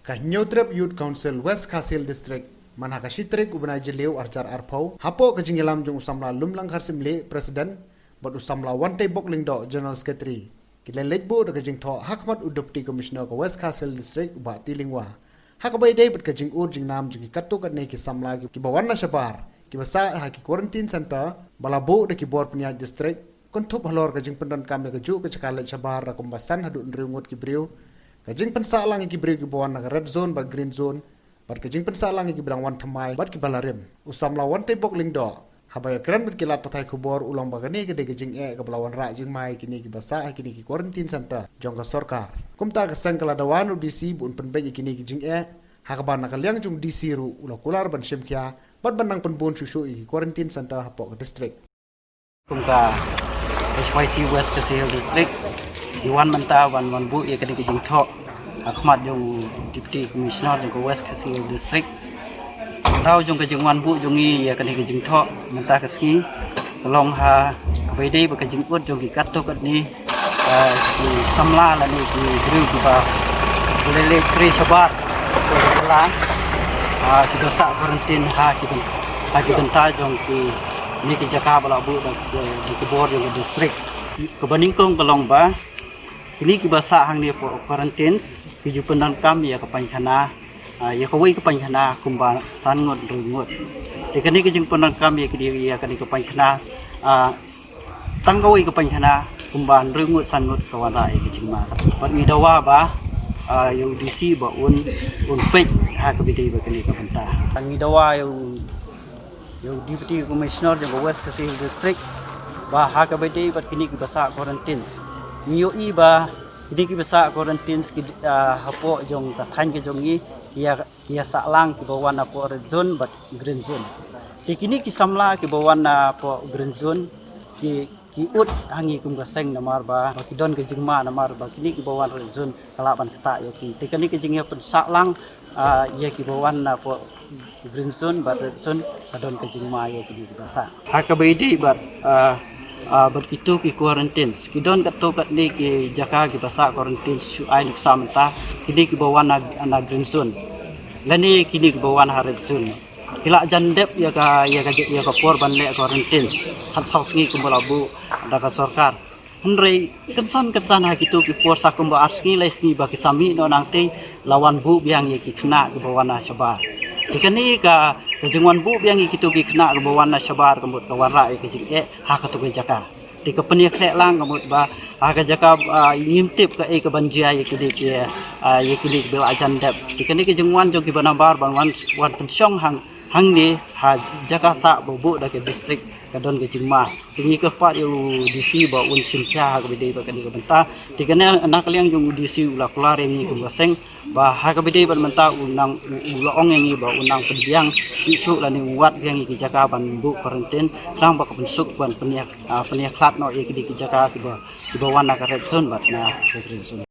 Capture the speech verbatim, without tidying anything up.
Ka Hynñiewtrep Youth Council West Khasi Hills District, man ha ka shi tarik u bnai Jylliew arhajar arphew, hapoh ka jingïalam jong u samla Lumlang Kharsim Leh, President, bad u samla Wantei Bok Lyngdoh, General Secretary, ki la leit buh da ka jingthoh ha khmat u Deputy Commissioner ka West Khasi Hills District, u Bah T. Lyngwa, ha kaba ïadei bad ka jingud jingnam jong ki katto katne ki samla ki, kiba wan na shabar, kiba sah ha ki quarantine center ba la buh da ki bor pynïaid district, kynthup halor ka jingpyndonkam ïa kajuh ka jaka leit shabar da kumba san haduh hynriew ngut ki briew, ka jingpynsah lang ïa ki briew kiba wan na ka red zone bad green zone, bad ka jingpynsah lang ïa kiba dang wan thymmai bad kiba la rim. U samla Wantei Bok Lyngdoh, haba ïakren bad ki lad pathai khubor, u la ong ba kane ka dei ka jingeh kaba la wanrah jingma ïa kine kiba sah ha kine ki quarantine center jong ka sorkar. Kumta ka seng ka la dawa na u D C ba un pynbeit ïa kine ki jingeh, ha kaba na ka liang jong u D C ruh u la kular ban shim khia bad ban nang pynbun shuh shuh ïa ki quarantine center hapoh ka district. Kum ka H Y C West Khasi Hills District, ngi wan mynta ban wan buh ïa kane ka jingthoh ha khmat jong u Deputy Commissioner jong ka West Khasi Hills District. Daw jong ka jingwan buh jong ngi ïa kane ka jingthoh mynta ka sngi ka long ha kaba ïadei bad ka jingud jong ki katto katne, ah, ki samla lane ki briew kiba leh leh trei shabar, kiba la, ah, kiba sah quarantine ha ki byn-, ha ki bynta jong kine ki jaka ba la buh da, da ki bor jong ka district. Kaba nyngkong ka long ba kine kiba sah hangne hapoh quarantines ki ju pyndonkam ïa ka painkhana, ah, ïa kawei ka painkhana kumba san ngut hynriew ngut. Te kane ka jingpyndonkam ïa kane, ïa kane ka painkhana, ah, tang kawei ka painkhana kumba hynriew ngut san ngut ka wanrah ïa ka jingma. Bad ngi dawa ba, ah, ïa u D C ba un, un peit ha kaba ïadei bad kane ka bynta. Ngi dawa ïa u, ïa u Deputy Commissioner jong ka West Khasi Hills District ba ha kaba ïadei bad kine kiba sah quarantines, ngi ïohi ba kine kiba sah quarantines ki, ah, hapoh jong ka thaiñ ka jong ngi, ki ïa, ki ïa sah lang kiba wan napoh red zone bad green zone. Te kine ki samla kiba wan napoh green zone ki, ki ud ha ngi kum ka seng namar ba, ba ki don ka jingma namar ba kine kiba wan red zone ka lah ban ktah ïa ki. Te kane ka jingïapynsah lang, ah, ïa kiba wan napoh green zone bad red zone ka don ka jingma ïa kine kiba sah. Ha kaba ïadei bad, ah, ah, bad kito ki quarantines, ki don katto katne ki jaka kiba sah quarantines shu ai nuksa mynta, kine kiba wan na, na green zone lane kine kiba wan ha red zone, ki la jan dep ïa ka, ïa ka, ïa ka por ban leh quarantine khatsaw sngi kumba la buh da ka sorkar. Hynrei kynsan kynsan ha kito ki por sa kumba ar sngi lai sngi ba ki sa mih noh nangtei la wan buh biang ïa ki khynnah kiba wan na shabar. Te kane ka, ka jingwan buh biang ïa kito ki khynnah kiba wan na shabar ka mut ka wanrah ïa ka jingeh ha kato ka jaka. Te ka pynïakhleh lang ka mut ba ha ka jaka, ah, ngim tip kaei kaban jia ïa kine ki, ah, ïa kine kiba la jan dep. Te kane ka jingwan jong kiba nabar ban wan, wan pynshong hang, hangne ha jaka sah ba buh da ka district ka don ka jingma. Te ngi kyrpad ïa u D C ba un shim khia ha kaba ïadei bad kane ka bynta. Te kane na ka liang jong u D C u la kular ïa ngi kum ka seng ba ha kaba ïadei bad mynta u nang, u, u la ong ïa ngi ba u nang pynbiang shuh shuh lane u wad biang ïa ki jaka ban buh quarantine khnang ba ka pynsuk ban pynïa, ah, pynïakhlad noh ïa kine ki jaka kiba, kiba wan na ka red zone bad na ka green zone.